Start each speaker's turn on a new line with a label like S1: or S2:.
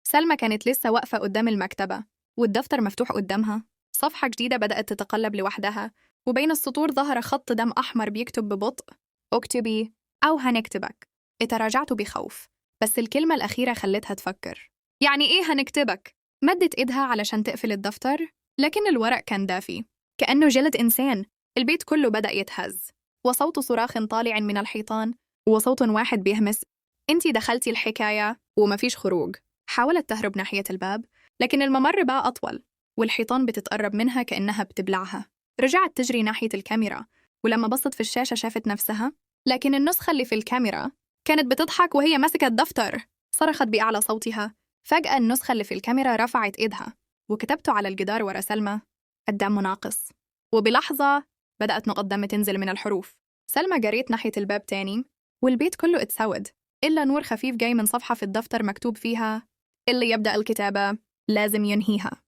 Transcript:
S1: سلمى كانت لسه واقفة قدام المكتبة والدفتر مفتوح قدامها. صفحة جديدة بدأت تتقلب لوحدها، وبين السطور ظهر خط دم أحمر بيكتب ببطء: اكتبي أو هنكتبك. اتراجعت بخوف، بس الكلمة الأخيرة خلتها تفكر. يعني إيه هنكتبك؟ مدت إيدها علشان تقفل الدفتر، لكن الورق كان دافي كأنه جلد إنسان. البيت كله بدأ يتهز، وصوت صراخ طالع من الحيطان، وصوت واحد بيهمس: انتي دخلتي الحكاية ومفيش خروج. حاولت تهرب ناحية الباب، لكن الممر بقى أطول والحيطان بتتقرب منها كأنها بتبلعها. رجعت تجري ناحية الكاميرا، ولما بصت في الشاشة شافت نفسها، لكن النسخة اللي في الكاميرا كانت بتضحك وهي ماسكة الدفتر. صرخت بأعلى صوتها. فجأة النسخة اللي في الكاميرا رفعت إيدها وكتبته على الجدار ورا سلمى: الدم ناقص. وبلحظة بدأت نقط دم تنزل من الحروف. سلمى جريت ناحية الباب تاني، والبيت كله اتسود إلا نور خفيف جاي من صفحة في الدفتر مكتوب فيها: اللي يبدأ الكتابة لازم ينهيها.